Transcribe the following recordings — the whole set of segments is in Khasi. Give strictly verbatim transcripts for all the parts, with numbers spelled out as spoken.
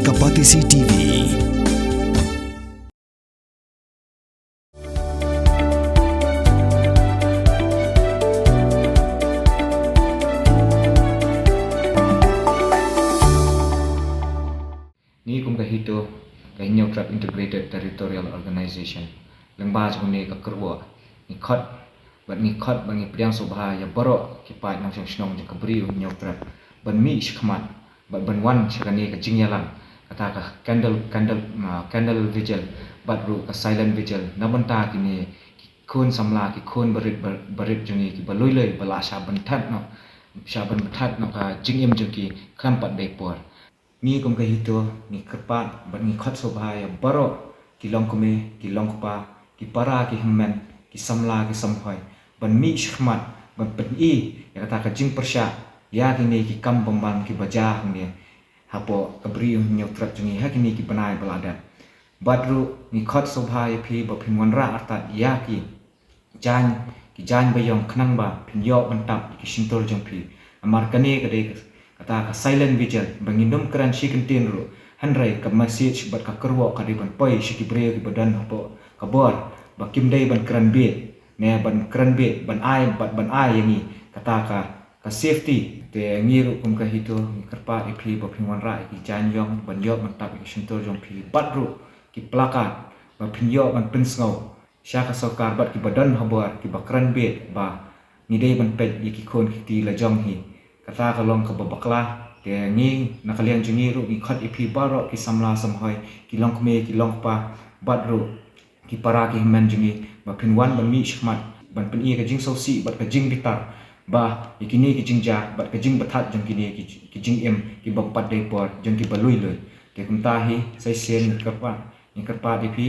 Ka Batesi T V. Ngi kum ka HITO, ka Hynñiewtrep Integrated Territorial Organization, lyngba jong kane ka kyrwoh, ngi khot, bad ngi khot, bad ngi pdiang sngewbha ïa baroh ki paid nongshong shnong jong ka Bri u Hynñiewtrep ban mih shakhmat bad ban wan sha kane ka jingïalang, kata ka candle, candle, ah, candle vigil, bad ruh ka silent vigil, na bynta kine ki khun samla, ki khun barit, bar-, barit jong ngi kiba lui lui ba la shah byntat noh, shah byntat noh ka jingim jong ki khlem pat dei por. Ngi kum ka HITO, ngi kyrpad bad ngi khot sngewbha ïa baroh ki longkmie, ki longkpa, ki para, ki hynmen, ki samla, ki samhoi, ban mih shakhmat, ban pyni ïa kata ka jingpyrshah ïa kine ki kam bymman kiba jia hangne hapoh ka Bri u Hynñiewtrep jong ngi ha kine ki bnai ba la dep. Bad ruh ngi khot sngewbha ïa phi ba phin wanrah artat ïa ki jaiñ, ki jaiñ baïong, khnang ba phin ïoh ban tap ïa ki shyntur jong phi. Namar kane ka dei kata ka silent vigil ba ngin ym kren shi kyntien ruh, hynrei ka message bad ka kyrwoh ka dei ban poi sha ki briew kiba don hapoh ka bor, ba kim dei ban kren bieit, ne ban kren bieit, ban ai, bad ban ai ïa ngi kata ka, ka safety. Te ngi ruh kum ka HITO ngi kyrpad ïa phi ba phin wanrah ïa ki jaiñ ïong ban ïoh ban tap ïa ki shyntur jong phi, bad ruh ki placard ba phin ïoh ban pynsngew sha ka sorkar bad kiba don ha bor, kiba kren bieit, ba ngi dei ban peit ïa ki khun ki kti la jong hi. Kata ka long kaba bakla. Te ngi na ka liang jong ngi ruh ngi khot ïa phi baroh ki samla samhoi, ki longkmie, ki longkpa, bad ruh ki para, ki hynmen jong ngi, ba phin wan ban mih shakhmat ban pyni ka jingsngewsih bad ka jingbitar ba ïa kine ki jingjia bad ka jingbthah jong kine ki, ki jingim kiba ym pat dei por jong kiba lui lui. Te kumta hi sa shisien ngi kyrpad, ngi kyrpad ïa phi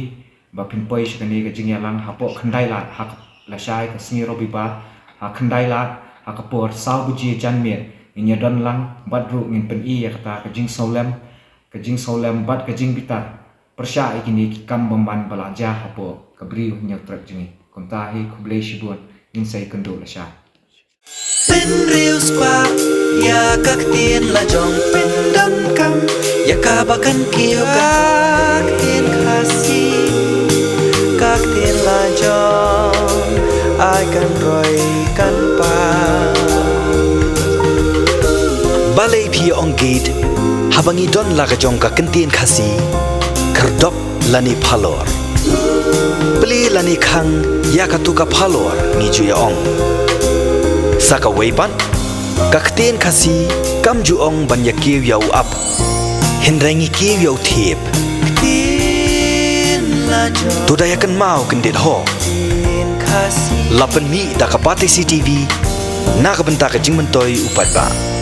ba phin poi sha kane ka jingïalang hapoh khyndai lad, ha ka, lashai ka sngi Robibar, ha khyndai lad, ha ka por saw baje janmiet. Ngin ïa don lang bad ruh ngin pyni ïa kata ka jingsngewlem, ka jingsngewlem bad ka jingbitar pyrshah ïa kine ki kam bymman ba la jia hapoh ka Bri u Hynñiewtrep jong ngi. Kumta hi, khublei shibun, ngin sa ïakynduh lashai. Pynriewspah ïa ka ktien la jong, pyndonkam ïa kaba kan kiew ka ktien Khasi, ka ktien la jong, ai kan roi kan pang. Balei phi ong gate haba ngi don la ka jong ka kyntien Khasi? Khyrdop lane phalor, plie lane khang ïa katu ka phalor, ngi ju ïa ong. Sa kawei pat, ka ktien Khasi kam ju ong ban ïa kiew ïa u ap, hynrei ngi kiew ïa u thiep. To da ïa kynmaw kyndit ho. La pynmih da ka Batesi TV na ka bynta ka jingmyntoi u paidbah.